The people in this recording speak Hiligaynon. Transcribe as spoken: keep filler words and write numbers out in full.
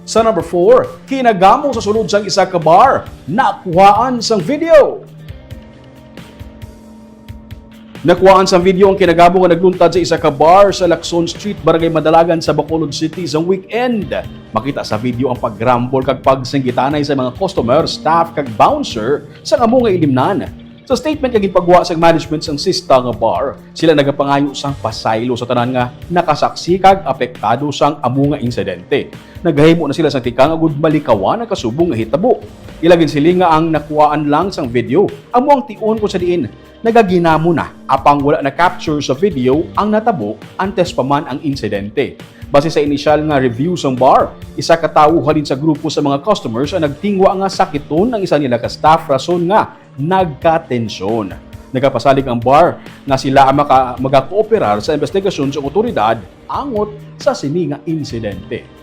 Sa number four, kinagamo sa sulod sang isa ka bar, nakuhaan sang video. Nakuhaan sang video ang kinagamo nga nagluntad sa isa ka bar sa Lacson Street, Barangay Madalagan sa Bacolod City sa weekend. Makita sa video ang pag-rumble kag pagsinggitanay sa mga customer, staff kag bouncer sang amo nga ilimnan. Sa statement nga ginpagwa sa management sang Sista nga bar, sila nagapangayo sang pasaylo sa tanan nga nakasaksi kag apektado sang amo nga insidente. Nagahimo na sila sang tikang agud malikawan ang kasubong nga hitabo. Ila ginsiling nga ang nakuhaan lang sang video amo ang tion kung sa diin nagaginamo na, apang wala na-capture sa video ang natabo antes pa man ang insidente. Base sa inisyal nga review sang bar, isa ka tawo halin sa grupo sa mga customers ang nagtingwa nga sakiton ang isa nila ka staff rason nga nagkatensyon. Nagapasalig ang bar nga sila ang maka, magakooperar sa investigasyon sa otoridad angot sa sini nga insidente.